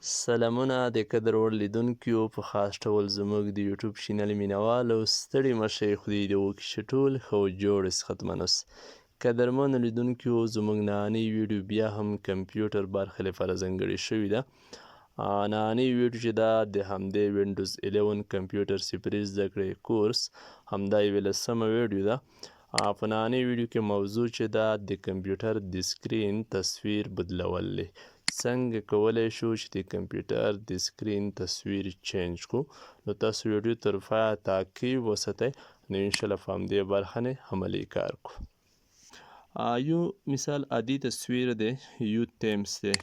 سلامونه د قدر وړ لیدونکیو، په خاص ډول زموږ د یوټیوب چینل مینوالو، ستړي مه شئ، خدای دې وکړي چې ټول ښه او جوړ صحتمند اوسئ. قدرمنو لیدونکیو، زموږ نننۍ ویډیو بیا هم کمپیوټر برخې لپاره ځانګړې شوې ده. نننۍ ویډیو چې ده د همدې وینډوز 11 کمپیوټر صفري زده کړې کورس همدا یوه لسمه ویډیو ده. په نننۍ ویډیو کې موضوع چې ده د کمپیوټر د سکرین تصویر بدلول دی. څنګه کولی شو چې د کمپیوټر د سکرین تصویر change کو؟ نو تاسو ویډیو تر پایه تعقیب وساتئ، نو انشاءالله په همدې برخه نه عملي کار کو. یو مثال عادي تصویر دی، یو themes دی.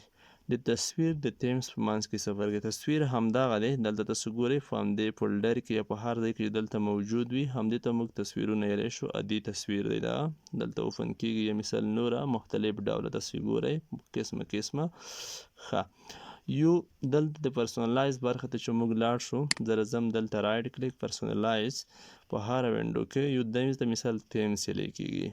د تصویر د themes په منځ کې سفر کوي. تصویر همدغه دی، دلته تاسو ګورئ په همدې folder کې یا په هر ځای کې دلته موجود وي، همدې ته موږ تصویرونه ویلی شو. عادي تصویر دی، دا دلته open کیږي. یا مثال نوره مختلف ډوله تاسو ګورئ، قسمه قسمه. ښه، یو دلته د personalize برخه ته چې موږ لاړ شو، زه راځم دلته right click personalize، په هره window کې یو themes ته مثال themes ویلی کیږي.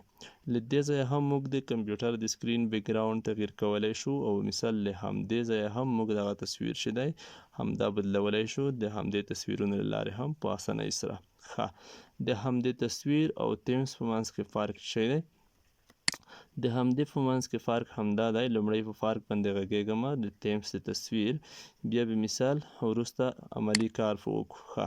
له دې ځایه هم موږ د کمپیوټر د screen background تغییر کولی شو، او مثال له همدې ځایه هم موږ دغه تصویر چې دی همدا بدلولی شو، د همدې تصویرونو له لارې هم په اسانۍ سره. ښه، د همدې تصویر او themes په منځ کې فرق څه دی؟ د همدې په منځ کې فرق همدا دی. لومړی په فرق باندې غږېږم د themes د تصویر، بیا به مثال وروسته عملي کار په وکړو. ښه،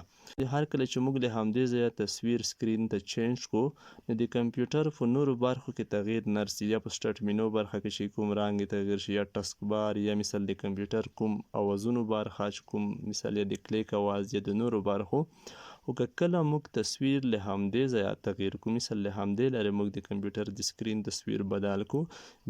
هر کله چې موږ له همدې ځایه تصویر screen ته change کړو، نو د کمپیوټر په نورو برخو کې تغییر نه رسي، یا په start menu برخه کې چې کوم رنګ تغییر شي، یا taskbar، یا مثال د کمپیوټر کوم اوازونو برخه چې کوم مثال یا د کلیک اواز یا د نورو برخو. خو که کله موږ تصویر له همدې ځایه تغییر کړو، مثال له همدې لارې موږ د کمپیوټر د screen تصویر بدل کړو،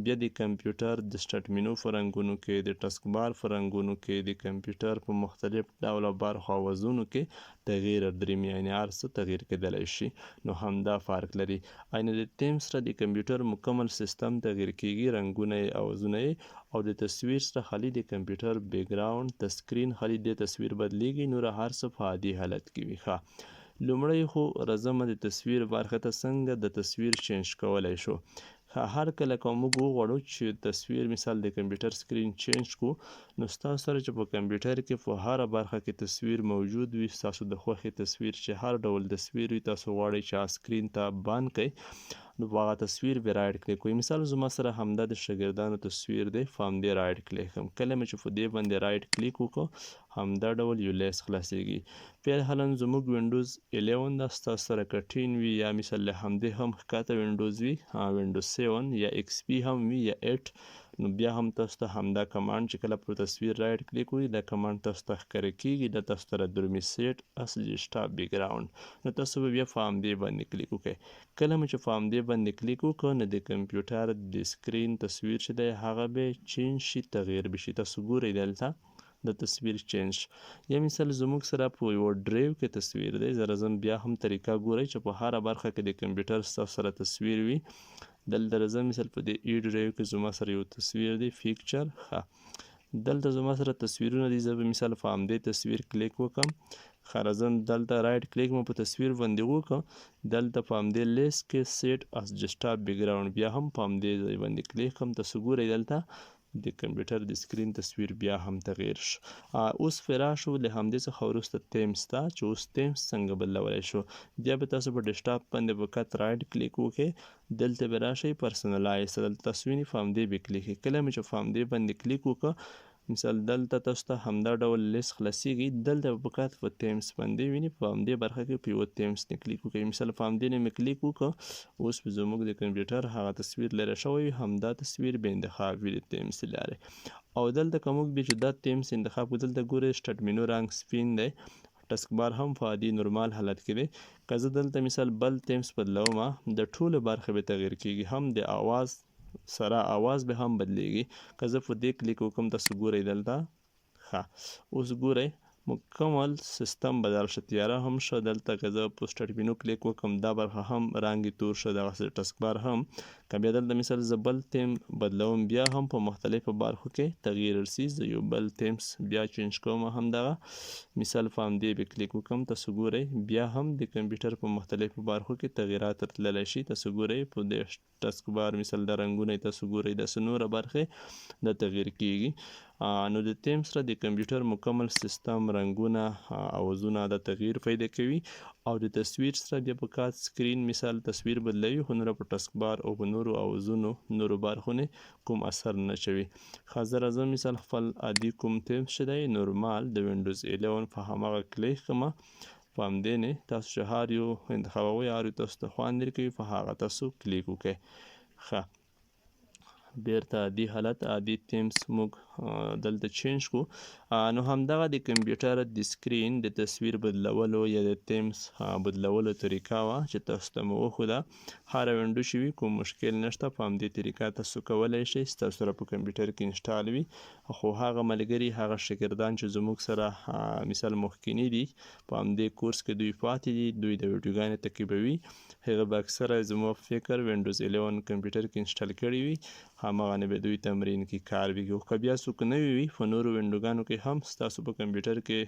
بیا د کمپیوټر د start menu په رنګونو کې، د taskbar په رنګونو کې، د کمپیوټر په مختلف ډوله برخو اوازونو کې تغییر درېمي، یعنې هر څه تغییر کېدلی شي. نو همدا فرق لري. عین د تیم سره د کمپیوټر مکمل سیستم تغییر کیږي، رنګونه یې، اوازونه یې، او د تصویر سره خالي د کمپیوټر background د screen خالي د تصویر بدلیږي، نور هر څه په عادي حالت کې وي. ښه، لومړی خو راځم د تصویر برخه ته، څنګه د تصویر change کولی شو. هر کله که موږ وغواړو چې تصویر مثال د کمپیوټر screen change کړو، نو ستاسو سره چې په کمپیوټر کې په هره برخه کې تصویر موجود وي، ستاسو د خوښې تصویر چې هر ډول تصویر وي، تاسو غواړئ چې هغه screen ته بند کړئ، نو په هغه تصویر به right click وکړئ. مثال زما سره همدا د شاګردانو تصویر دی، په همدې right click کوم. کله مې چې په دې باندې right click وکړو، همدا ډول یو لیست خلاصېږي. فعلا زموږ وینډوز 11 ده، ستاسو سره که 10 وي یا مثال له همدې هم ښکته وینډوز وي، وینډوز 7 یا XP هم وي یا 8، نو بیا هم تاسو ته همدا command چې کله پر تصویر right click وکړئ، دا command تاسو ته ښکاره کیږي. دا تاسو ته رادرومي set as desktop background، نو تاسو به بیا په همدې باندې کلیک وکړئ. کله مو چې په همدې باندې کلیک وکړو، نو د کمپیوټر د screen تصویر چې دی هغه به change شي، تغییر به شي. تاسو ګورئ دلته د تصویر change. یا مثال زموږ سره په یوه ډرایو کې تصویر دی، زه راځم بیا هم طریقه ګورئ چې په هره برخه کې د کمپیوټر ستاسو سره تصویر وي. دلته راځم مثال په دې E drive کې زما سره یو تصویر دی، picture. ښه، دلته زما سره تصویرونه دي، زه به مثال په همدې تصویر کلیک وکړم. ښه، راځم دلته right click مو په تصویر باندې وکړم، دلته په همدې لیست کې set as desktop background، بیا هم په همدې ځای باندې کلیک کوم. تاسو ګورئ دلته د کمپیوټر د screen تصویر بیا هم تغییر شو. اوس پرې راشو له همدې څخه وروسته themes ته، چې اوس themes څنګه بدلولی شو. بیا به تاسو په ډیسکټاپ باندې فقط right click وکړئ، دلته به راشئ personalize ته، دلته تاسو وینئ په همدې به کلیک کړئ. کله مې چې په همدې باندې کلیک وکړ، مثال دلته تاسو ته همدا ډول لیست خلاصیږي. دلته به فقط په themes باندې وینئ، په همدې برخه کې په یوه themes نه کلیک وکړئ. مثال په همدې نه مې کلیک وکړ، اوس به زموږ د کمپیوټر هغه تصویر لرې شوی وي، همدا تصویر به انتخاب وي د themes له لارې. او دلته که موږ بیا چې دا themes انتخاب کړو، دلته ګورئ start menu رنګ سپین دی، taskbar هم په عادي نورمال حالت کې دی. که زه دلته مثال بل themes بدلوم، د ټولو برخې به تغییر کیږي، هم د اواز سره اواز به هم بدلیږي. که زه په دې کلیک وکړم، تاسو ګورئ دلته. ښه، اوس ګورئ مکمل سیستم بدل شو، تیاره هم شو. دلته که زه په start menu کلیک وکړم، دا برخه هم رنګ تور شو، دغسې taskbar هم. که بیا دلته مثال زه بل تیم بدلوم، بیا هم په مختلفو برخو کې تغییر رسي. زه یو بل themes بیا change کوم، همدغه مثال په همدې به کلیک وکم. تاسو ګورئ بیا هم د کمپیوټر په مختلفو برخو کې تغییرات راتللی شي. تاسو ګورئ په دې taskbar مثال د رنګونه تاسو ګورئ، داسې نوره برخې د تغییر کیږي. نو د تیم سره د کمپیوټر مکمل سیستم، رنګونه، اوزونه د تغییر پیدا کوي. او د تصویر سره بیا په کات screen مثال تصویر بدلوي، خو نوره په taskbar او په نورو اوزونو نورو برخو نه کوم اثر نه چوي. ښه، زه راځم مثال خپل عادي کوم تیم چې دی نورمال د وینډوز 11 په هماغه کلیک کړم. په همدې نه تاسو چې هر یو انتخابوئ، هر یو تاسو ته خوند درکوي، په هغه تاسو کلیک وکړئ. ښه، بیرته عادي حالت، عادي themes موږ دلته change کو. نو همدغه د کمپیوټر د screen د تصویر بدلولو یا د themes بدلولو طریقه وه چې تاسو ته مو وښوده. هره window چې وي کوم مشکل نشته، په همدې طریقه تاسو کولی شئ، ستاسو سره په کمپیوټر کې install وي. خو هغه ملګري، هغه شاګردان چې زموږ سره مثال مخکیني دي، په همدې کورس کې دوی پاتې دي، دوی د ویډیوګانې تعقیبوي، هغه به اکثره زموږ فکر وینډوز 11 کمپیوټر کې install کړی وي، هماغه نه به دوی تمرین کې کار وکړي. خو که بیا څوک نوي وي، په نورو وینډوګانو کې هم ستاسو په کمپیوټر کې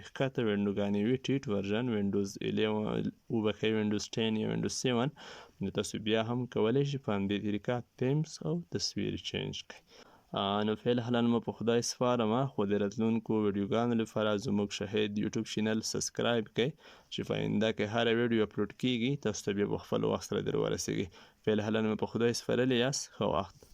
ښکته وینډوګانې وي، ټیټ version وینډوز 11 وبخښئ وینډوز 10 یا وینډوز 7، نو تاسو بیا هم کولی شئ په همدې طریقه themes او تصویر change کړئ. نو فعل مو په خدای سپارم، خو د راتلونکو ویډیوګانو لپاره زموږ شاهد یوټیوب channel subscribe کړئ چې په آینده کې هره ویډیو اپلوډ کیږي تاسو ته بیا په خپل وخت سره در ورسیږي. فعل مو په خدای سپارلی یاست. ښه وخت.